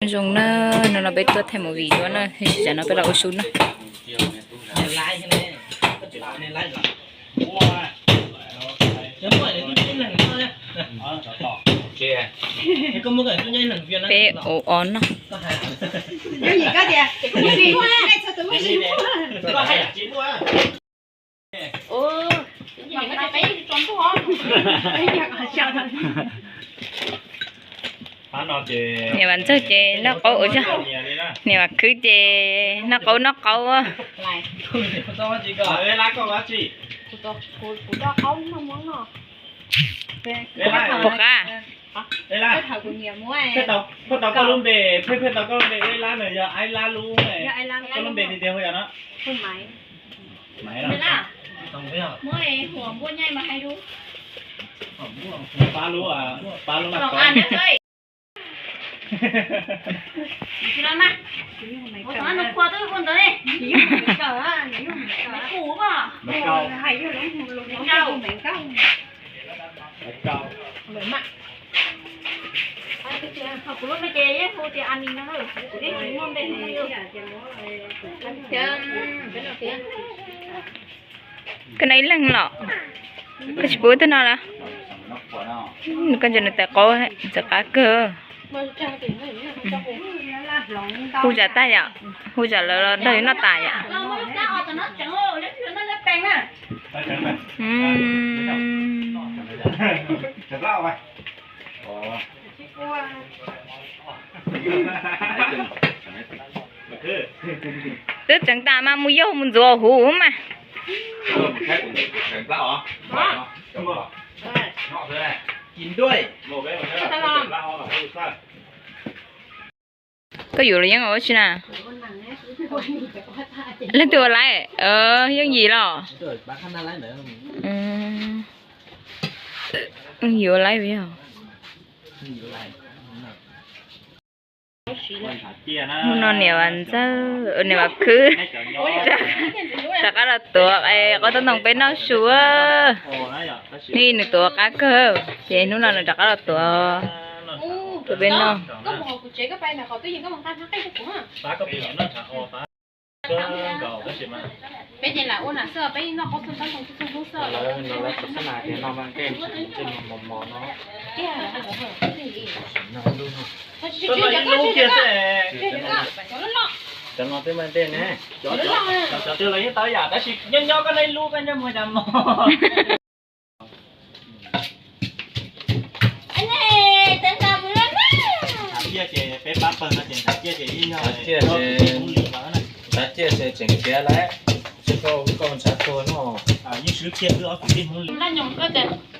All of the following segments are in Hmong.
Zoo na, no no peb tuaj thaij movie dua na, tam no peb los ua su na. Peb ua o no. Niam Vam Ntxawg ces noj qaub ua zog, niam Vam Khwb ces noj qaub noj qaub. Puas qab? Phaj tau koj lub npe, phaj tau koj lub npe, Aib Lab lub, koj lub npe tiag tiag hu yog no? Pab lub, pab lub mas. Koj noj ib leeg los? Koj tsis pub twg noj los? Koj ntsia nws tais qaub, ntxim qab kawg. Hu tsam tag yom, hu tsam lawv los nrog noj tas yom. Twb tseev tas mas mus yaug mus ntxuav huv mas. Koj yuav los yeej ua tsi na? Leej twg ua laib? Yooj Yim los? Yooj Yim ua laib yog. Hnub no niam Vam Ntxawg, niam Vam Khwb rov qab los tuav qaub tub ntoo peb noj su. Nws tuav qab kawg ces hnub no nws rov qab los tuav peb noj. Cov no twb muaj dej ne. Cov twg los yeej tau yam tab sis nyob nyob koj noj ib lub koj nyob mus cas mog. Txav tiaj ces peb pab pawg no ces txav tiaj ces ib nyuag, txav tiaj ces tseem khiav lawm, tsis tau koj ntshav tuag no. Yeej swb kiag wb ob kwv tij Hmoob li.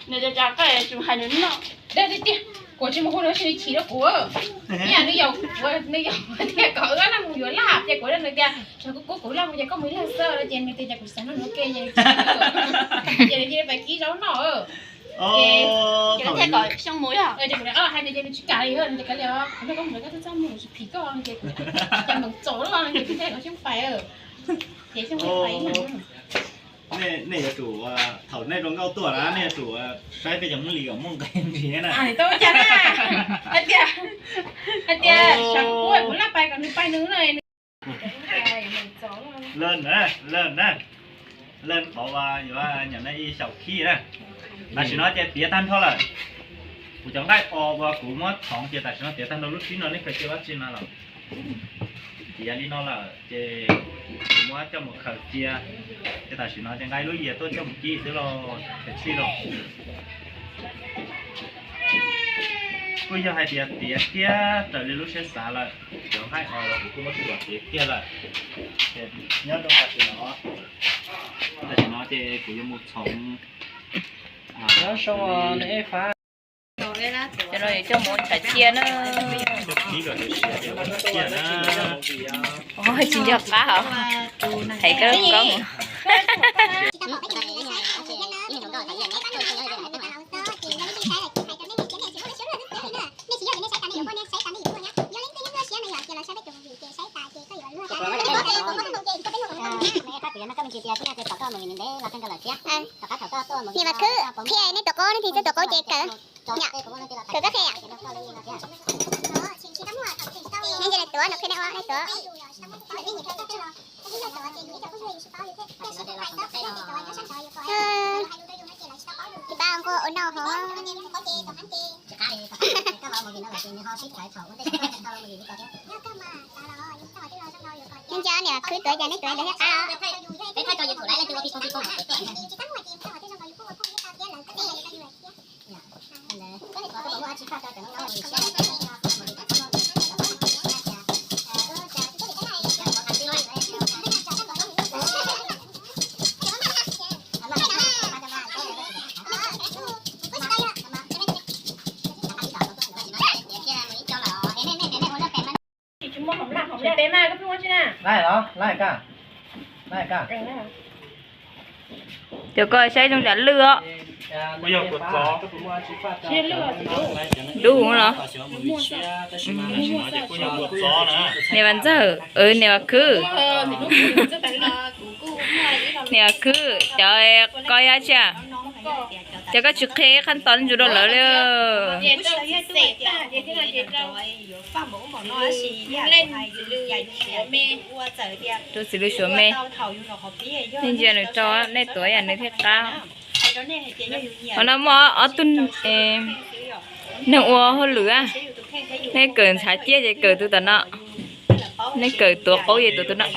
Nws cas koj tsis hais nws no. Tiag tiag, kuv tsis mus hu nws, nws chim rau kuv. Ib yam nws yaum kuv, nws yaum tias kom wb mus yuav laj, ces kuv rau nws tias tsam kuv kuv laj mus ces koj mus ib leeg xwb no ces nws tias cas kuv xav noj nws ua ke ces, ces nws cia li pais kib zaub noj. Ces kuv rov qab los hais nws ces nws tsis kam li, nws tias kav liam, kuv nrog koj mus lawm koj twb txaj muag kuv tsis phim koj no ces kuv cia li mus txaus los no ces thiaj li kom Xyoob pais. Ces Xyoob pais ib leeg. Nej yuav tsum, thaum nej zoo nkauj tuaj na nej yuav tsum saib peb cov Hmoob li kom muaj nqis nqis na. Tau cas na, hais tias, hais tias sawv kuv kuv laj pais kom nws pais nws na. Leej na, leej na, leej qhov uas yuav nyam no ib xyaum khib na. Tam sim no ces tiav tag nrho lawm. Kuv cov nqaij os uas kuv muab txhoov ces tam sim no tiav tag nrho lub tshib no nej khaws cia dab tsi no los. Tiav li no lawm ces kuv muab coj mus khaws cia. Ces tam sim no ces nqa ib lub yias tuaj coj mus kib xwb los khaws tshij los. Kuj yog hais tias tiav kiag raws li lub siab xav lawm, cov nqaij os los kuv kuj muab tsis kom tiav kiag lawm. Ces nyob rau tam sim no, tam sim no ces kuv yuav mus txhoov. Cov no yuav coj mus tshav cia na. Tsis nco qab hos, thaiv koj lub koob. Niam Vam Khwb, qhia nej tus qaub, nej tus qaub ces kawm, kawm koj qhia. Tuav no qhia nej ua nej tuav. Ib pab nquag ua noj hov. Nyob nco niam khwb tuav cas neb tuav ntawd thiaj qab. Cov ko saib zoo cas lwj os. Dub los? Niam Vam Ntxawg, niam Vam Khwb. Niam Vam Khwb, cov ko yog tsi? Ces koj tsis qhia qhab tos ntsus rau lawv li. Rau txiv lws suav me. Nej ntsia nws rau, nej tuav yam nws thiaj qab. Qhov no muaj ob tug neeg ua hauj lwm, nej kawm ntshav ciaj ces kawm tus tom no, nej kawm tuav qaub ces tuav tus no.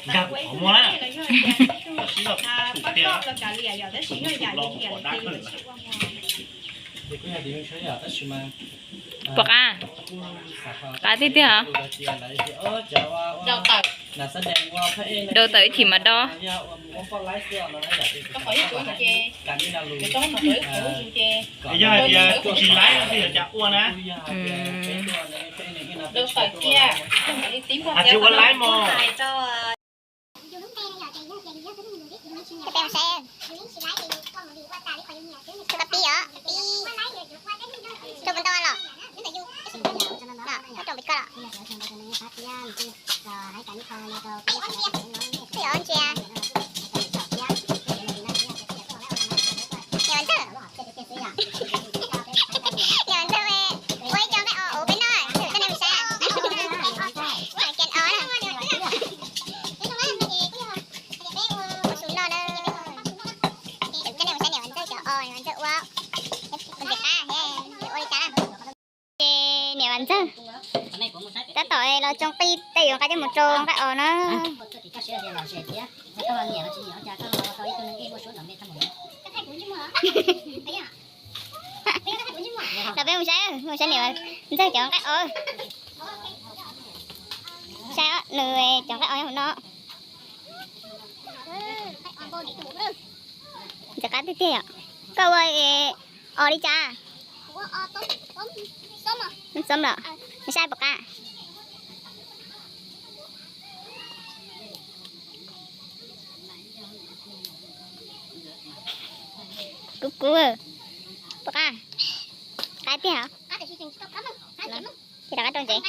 Nkag kuv qhov muag na. Pom qab, qab tiag tiag os. Do tawm ib chim mas do. Yog hais tias tsis laib no xwb yuav cas ua na. Tsis ua laib mog. Rau peb os, rau peb. Rau puas ntau los? Rau peb koj los? Twb yog ntsia. Niam Vam Ntxawg, niam Vam Ntxawg, ua ib co nqaij os ua peb noj, coj nej mus saib. Ua cov os na. Ua su no na. Coj nej mus saib niam Vam Ntxawg cov os, niam Vam Ntxawg ua. Ua ntxim qab, ua li cas na. Ces niam Vam Ntxawg tab tom los tsoo qij tej yuav nqa coj mus rau nqaij os na. Los peb mus saib, mus saib niam Vam Ntxawg cov nqaij os. Saib nws cov nqaij os nyob hauv no. Ntxim qab tiag tiag yom. Koj ua os li cas? Xoob los, saib puas qab. Kub kub, puas qab? Qab tiag. Ces rov qab rau ntsev.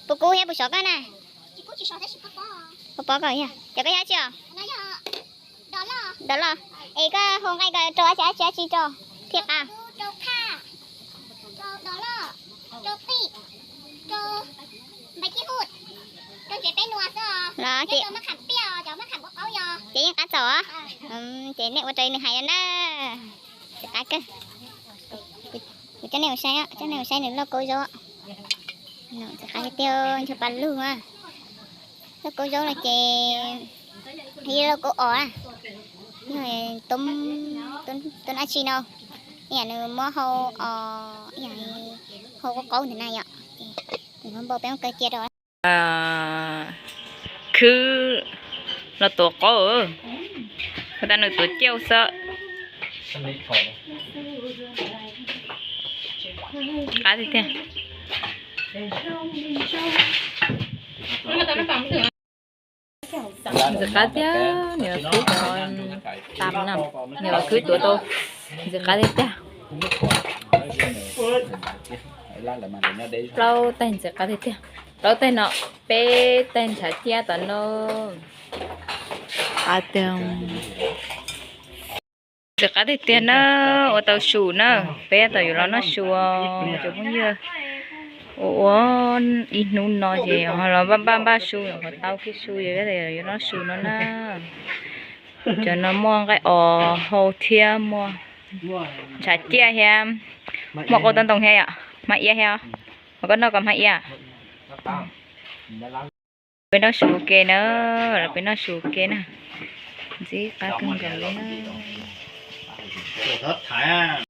Puas kub thiab puas sov koj na? Puas pom koj yog, ces koj yog dab tsi os? Dov loj. Es koj hu nqaij ko rau dab tsi dab tsi dab tsi rau thiaj qab? Los ces yeej qab txaus os. Ces nej ua raws li nws hais na. Ntxim qab kawg. Kuv coj nej mus saib, coj nej mus saib nws lauj kaub zaub. Ntxim qab tiag tiag, ncho pa lug. Lauj kaub zaub no ces yog lauj kaub os na. Yog tub dab tsi no, ib yam nws muab hau os, ib yam hau qaub qaub ntawm na yom. Nws muab npau peb muab kaw cia rau. Khwb los tuav qaub, ua tas nws tuav cauj xwb. Qab tiag tiag. Ntxim qab tiag, niam los khwb cov tam na, niam los khwb tuav tau ntxim qab tiag tiag. Plaub tais ntxim qab tiag tiag, plaub tais no, peb tais ntshav ciaj tom no. Qab tiag. Ntxim qab tiag tiag na, ua tau su na, peb tab tom yuav los noj su os cov phooj ywg. Ua ua ib hnub no ces ho los npaj npaj npaj su, qhov tau kiag su ces peb tab tom yuav noj su no na. Cov no muaj nqaij os hau thiab muaj ntshav ciaj thiab, muaj qau tau ntoo thiab yom, hmab iab thiab, ho koj noj koj hmab iab. Peb noj su ua ke na, los peb noj su ua ke na. Ntxim qab kawg nkaus li na.